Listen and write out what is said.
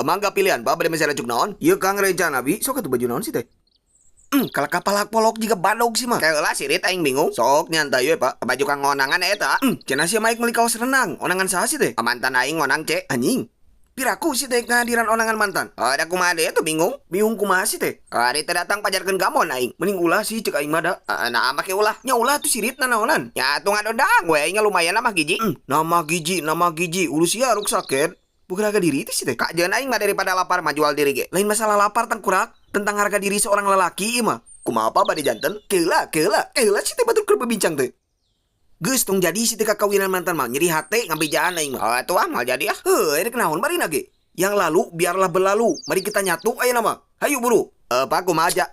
Mangga pilihan, Pak, bade meser acuk naon? Ieu Kang rencana bi, sok atuh baju naon sih teh? Kalau kapal polok jiga badog sih mah. Kayak sirit aing bingung. Sok nyantai we, Pak. Baju kang ngonangan eta. Cenah sia maik meuli kaos renang. Onangan saha sih teh? Mantan aing ngonang cek. Anjing. Piraku sih teh ngahadiran onangan mantan. Oh, ada kumaha deui tuh bingung. Bingung kumaha sih teh? Ari teh datang pajarkeun gamon aing. Mending ulah sih cek aing mah da. Nah, make ulah. Nya ulah tuh sirit nanaonan. Ya atuh ngadodang we aing lumayan mah giji. Nama giji, nama giji. Urus sia ruksakeun. Bukan harga diri itu sih teh. Kak aing mah daripada lapar mah jual diri ge. Lain masalah lapar tangkurak, tentang harga diri seorang lelaki ieu mah. Kumaha apa bade janten? Keula, keula, keula sih teh batur keur berbincang teh. Geus tong jadi sih teh kakawinan mantan mah nyeri hate ngabejaan aing mah. Oh atuh ah moal jadi ah. Heuh, rek naon marina ge. Yang lalu biarlah berlalu. Mari kita nyatu ayeuna mah. Hayu buru. Pak, kumaha aja?